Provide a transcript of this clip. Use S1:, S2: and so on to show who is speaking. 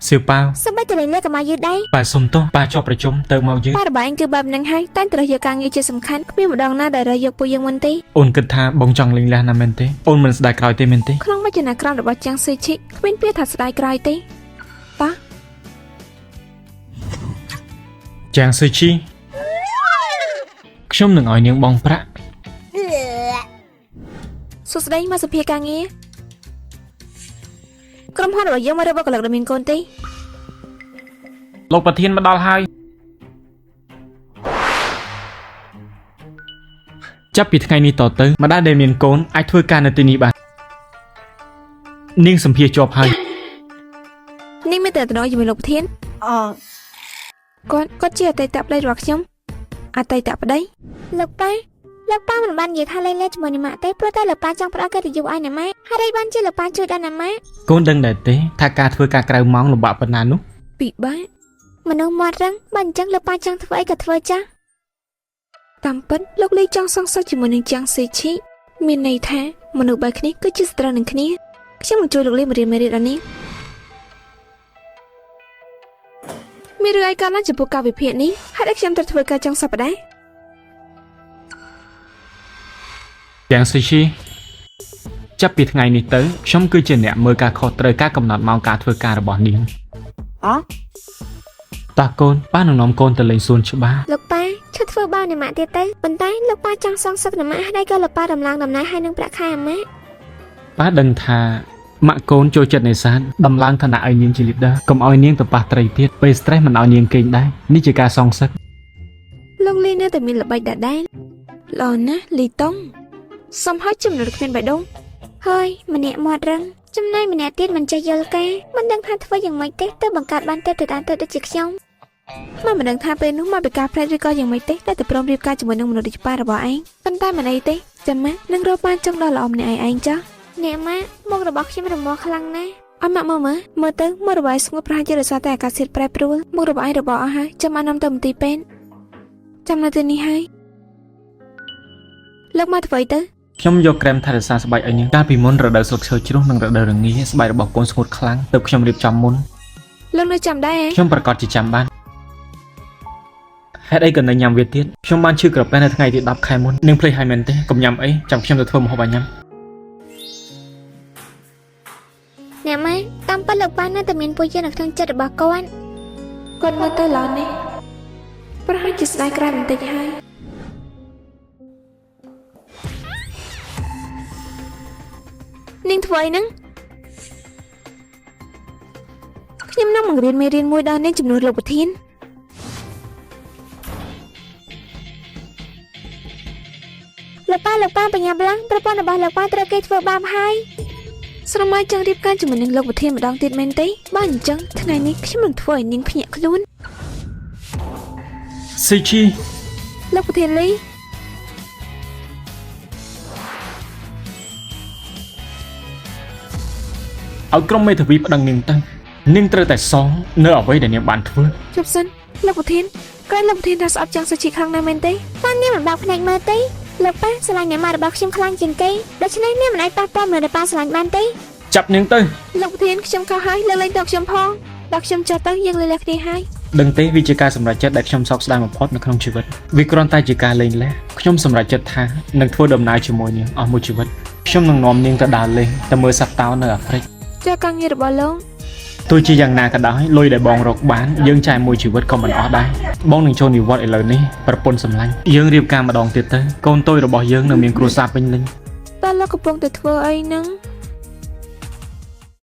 S1: សៀវប៉ាវ
S2: សូម្បីតែលេងលេក៏មកយឺតដែរ
S1: ប៉ាសុំទោសប៉ាជាប់ប្រជុំទៅមកយឺត
S3: ប៉ារបស់ឯងគឺបែបហ្នឹងហើយតែត្រូវយកការងារជាសំខាន់គ្មានម្ដងណាដែលរើយកពួកយើងមុនទេ
S1: អូនគិតថាបងចង់លេងលះណាមែនទេអូនមិនស្ដាយក្រោយទេមែនទេ
S3: ក្នុងវចនាក្រមរបស់ចាំងស៊ឺឈីគ្មានពាក្យថាស្ដាយក្រោយទេតោះ
S1: ចាងស៊ឺឈីខ្ញុំនឹងឲ្យនាងបងប្រាក់
S3: សួស្តីមកសភាការងារក្រុមហ៊ុនរបស់យើងមករកបុគ្គលិកដែលមានកូនទេ
S1: លោកប្រធានមកដល់ហើយចាប់ពីថ្ងៃនេះតទៅម្ដាយដែលមានកូនអាចធ្វើការនៅទីនេះបាននាងសម្ភារជាប់ហើយ
S3: នេះមានតែតំណងជាមួយលោកប្រធាន
S4: អ
S3: គាត់គាត់ជាអតីតប្តីរបស់ខ្ញុំអតីតប្តី
S2: លោកប៉ាលោកប៉ាមិនបាននិយាយថាលេងលេជាមួយអ្នកម៉ាក់ទេព្រោះតែលោកប៉ាចង់ផ្ដល់កិត្តិយសឲ្យអ្នកម៉ាក់ហើយឯងបានជាលោកប៉ាជួយដល់អ្នកម៉ាក់
S1: កូនដឹងដែរទេថាការធ្វើការក្រៅម៉ោងលំបាកប៉ុណ្ណានោះ
S3: ពិបាក
S2: មនុស្សមាត់រឹងបើអញ្ចឹងលោកប៉ាចង់ធ្វើអីក៏ធ្វើចាស់
S3: តាមពិតលោកលីចង់សងសឹកជាមួយនឹងចាំងស៊ឺឈីមានន័យថាមនុស្សបែបគ្នាគឺជាសត្រូវនឹងគ្នាខ្ញុំនឹងជួយលោកលីមករៀនមេរៀនដល់នេះមានរឿងអីកើតឡើងចំពោះការវិភាគនេះហេតុអីខ្ញុំត្រូវធ្វើការចុងសប្តាហ៍
S1: យ៉ាងស៊ឺឈីចាប់ពីថ្ងៃនេះទៅខ្ញុំគឺជាអ្នកមើលការខុសត្រូវការកំណត់ម៉ោងការធ្វើការរបស់នាង
S4: អ
S1: តោះកូនប៉ានឹងនាំកូនទៅលេងសួនច្បារ
S2: លោកប៉ាឈប់ធ្វើបាបអ្នកម៉ាក់ទៀតទៅប៉ុន្តែលោកប៉ាចង់សងសឹកអ្នកម៉ាក់ហើយក៏លោកប៉ាដំឡើងតំណែងឲ្យនឹងប្រាក់ខែអាម៉ាក់
S1: ប៉ាដឹងថាម៉ាក់កូនចូលចិត្តនេសាទដំឡើងឋានៈឲ្យនាងជា leader កុំឲ្យនាងទៅប៉ះត្រីទៀតពេល stress មិនឲ្យនាងគេងដែរនេះជាការសងសឹក
S3: លោកលីនៅតែមានល្បិចដដែលល្អណាស់លីតុងសំហើយជំនួសគ្មានបេះដូង
S2: ហើយម្នាក់មាត់រឹងចំណែកម្នាក់ទៀតមិនចេះយល់ការមិនដឹងថាធ្វើយ៉ាងម៉េចទេទើបបង្កើតបានទេពតាទៅដូចជាខ្ញុំ
S3: មកមិនដឹងថាពេលនោះមកពីការផ្លែកឬក៏យ៉ាងម៉េចទេដែលទៅព្រមរៀបការជាមួយនឹងមនុស្សដូចប៉ារបស់ឯងប៉ុន្តែមិនអីទេចាំម៉ាក់នឹងរកបានចុងដ៏ល្អម្នាក់ឯងឯងចាស់
S2: អ្នកម៉ាក់មុខរបស់ខ្ញុំរមាស់ខ្លាំងណាស់
S3: អត់ម៉ាក់មកមើលមើលទៅមុខរបស់ឯងស្ងួតប្រហែលជាដោយសារតែអាកាសធាតុប្រែប្រួលមុខរបស់ឯងរបរអស់ហើយចាំអានំទៅមន្ទីរពេទ្យចាំនៅទីនេះហើយលើកមកធ្វើអីទៅ
S1: ខ្ញុំយកក្រែមថែរក្សាស្បែកឲ្យនាងកាលពីមុនរដូវស្លឹកឈើជ្រុះនិងរដូវរងាស្បែករបស់កូនស្ងួតខ្លាំងទើបខ្ញុំរៀបចំមុន
S3: លោកនៅចាំដែរ
S1: ខ្ញុំប្រកាសជាចាំបានហេតុអីក៏នៅញ៉ាំវាទៀតខ្ញុំបានឈឺក្រពះនៅថ្ងៃទី10ខែមុននាងភ្លេចហើយមែនទេកុំញ៉ាំអីចាំខ្ញុំទៅធ្វើម្ហូបឲ្យញ៉ាំ
S2: អ្នកម៉ាក់តាមពិតលោកប៉ានៅតែមានពួកយើងនៅក្នុងចិត្តរបស់គាត់
S3: គាត់មើលទៅល្អនេះប្រហែលជាស្ដាយក្រែបន្តិចហើយនាងធ្វើអីហ្នឹងខ្ញុំនឹងបង្រៀនមេរៀនមួយដល់នាងជំនួសលោកប្រធាន
S2: លោកប៉ាលោកប៉ាបញ្ញាប់ឡើងប្រពន្ធរបស់លោកប៉ាត្រូវគេធ្វើបាបហើយ
S3: ស្រមៃចង់រៀបការជាមួយនឹងលោកប្រធានម្ដងទៀតមែនទេបើអញ្ចឹងថ្ងៃនេះខ្ញុំនឹងធ្វើឲ្យនាងភ្ញាក់ខ្លួន
S1: ស៊ីឈី
S3: លោកប្រធានលី
S1: ឲ្យក្រុមមេធាវីប្តឹងនាងទៅនាងត្រូវតែសងនៅអ្វីដែលនាងបានធ្វើ
S3: ជប់សិនលោកប្រធានក្រែងលោកប្រធានថាស្អប់ចង់សុជីខ្លាំងណាស់មែនទេ
S2: តែនាងមិនបើកភ្នែកមើលទេលោកប៉ាស្រឡាញ់អ្នកម៉ាក់របស់ខ្ញុំខ្លាំងជាងគេដូច្នេះនាងមិនអាចប៉ះពាល់មនុស្សដែលប៉ាស្រឡាញ់បានទេ
S1: ចាប់នាងទៅ
S3: លោកប្រធានខ្ញុំខុសហើយលើកលែងតខ្ញុំផងដល់ខ្ញុំចុះទៅយើងលេងលះគ្នាហើយ
S1: ដឹងទេវាជាការសម្រេចចិត្តដែលខ្ញុំសោកស្ដាយបំផុតនៅក្នុងជីវិតវាគ្រាន់តែជាការលេងលះខ្ញុំសម្រេចចិត្តថានឹងធ្វើដំណើរជាមួយនាងអស់មួយជីវិតខ្ញុំនឹងនាំនាងទៅដើរលេងទៅមើលសត្វតោនៅអាហ្វ្រិក
S3: ចុះការងាររបស់លោក
S1: ទោះជាយ៉ាងណាក៏ដោយលុយដែលបងរកបានយើងចាយមួយជីវិតក៏មិនអស់ដែរបងនឹងចូលនិវត្តន៍ឥឡូវនេះប្រពន្ធសម្លាញ់យើងរៀបការម្ដងទៀតទៅកូនតូចរបស់យើងនឹងមានគ្រួសារពេញលេញ
S3: តើលោកកំពុងតែធ្វើអីហ្នឹង